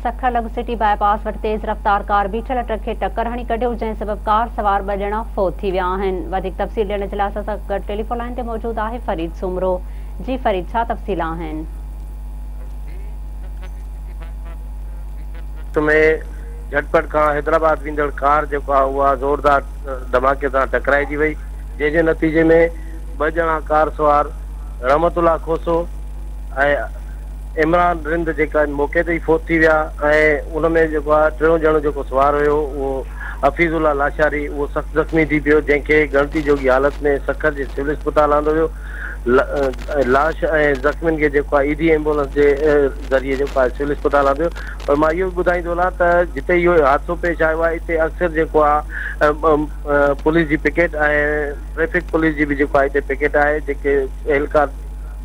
سکر لڳ سٽي باء پاس وٽ تيز رفتار ڪار بيٺل ٽرڪ کي ٽڪر هڻي ڪڍيو، جنهن سبب ڪار سوار ٻه ڄڻا فوت ٿي ويا آهن. وڌيڪ تفصيل ڏيڻ جي لاء اسان سان گڏ ٽيليفون لائين تي موجود آهي فريد سومرو. جي فريد ڇا تفصيل آهن؟ ۾ جهٽپٽ کان حيدرآباد ويندڙ ڪار جيڪو آهي اها زوردار ڌماڪي سان ٽڪرائجي وئي جنهن جي نتيجي ۾ ٻه ڄڻا ڪار سوار رحمت الله کوسو ۽ عمران رند جيڪا آهن موقعي تي ئي فوت ٿي ويا ۽ ان ۾ جيڪو آهي ٽيون ڄڻو جيڪو سوار هيو اهو حفيظ الله لاشاري اهو سخت زخمي ٿي پيو جنهن کي ڳڻتي جوڳي حالت ۾ سکر جي سول اسپتال آندو ويو لاش ۽ زخمين کي جيڪو آهي ايڌي ايمبولنس جي ذريعي جيڪو آهي سول اسپتال آندو ويو پر مان اهو به ٻڌائيندو هلان ته جتي اهو حادثو پيش آيو آهي اتي اڪثر جيڪو آهي پوليس جي پڪيٽ ۽ ٽريفڪ پوليس جي به جيڪو آهي اتي پڪيٽ آهي جيڪي اهلڪار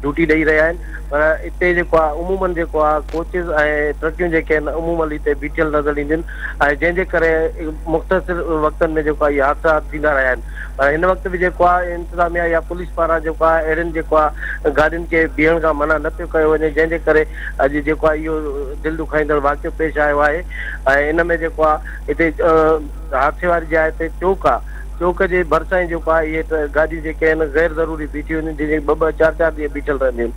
ڊيوٽي ڏئي رهيا آهن پر اتي جيڪو آهي عمومن جيڪو آهي ڪوچز ۽ ٽرڪيون جيڪي آهن عمومن اتي بيٺل نظر اينديون آهن ۽ جنهن جي ڪري مختصر وقتن ۾ جيڪو آهي اهي حادثا ٿيندا رهيا آهن پر هن وقت به جيڪو آهي انتظاميا يا پوليس پاران جيڪو آهي اهڙين جيڪو آهي گاڏين کي بيهڻ کان منع نه پيو ڪيو وڃي جنهن جي ڪري اڄ جيڪو آهي اهو دل ڏکائيندڙ واقعو پيش آيو آهي ۽ ان ۾ جيڪو آهي اتي حادثي واري جاء تي چوڪ آهي چوڪ جي ڀرسان ئي جيڪو آهي اهي گاڏيون جيڪي آهن غير ضروري بيٺيون هونديون جن جي ٻه ٻه چار چار ڏينهن بيٺل رهنديون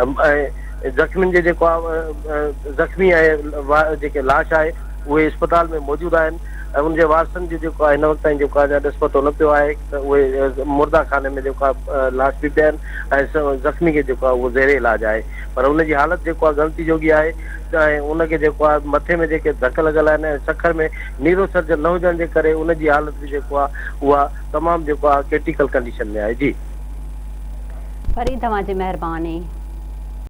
آهن ۽ زخمين جي جيڪو آهي زخمي ۽ جيڪي لاش آهي اهي اسپتال ۾ موجود آهن ۽ ان جي وارثن جو جيڪو آهي هن وقت تائين جيڪو آهي اڃا ڏس پتو نه پيو آهي ته اهي مرده خاني ۾ جيڪو آهي لاش به پيا آهن ۽ زخمي کي جيڪو آهي اهو زير علاج آهي پر ان جي حالت جيڪو آهي ڳڻتي جوڳي آهي ۽ ان کي جيڪو آهي مٿي ۾ جيڪي ڌڪ لڳل آهن ۽ سکر ۾ نيرو سرجن نه هجڻ جي ڪري ان جي حالت به جيڪو آ اها تمام جيڪو آ ڪرٽيڪل ڪنڊيشن ۾ آهي جي. فريد اوهان جي مهرباني.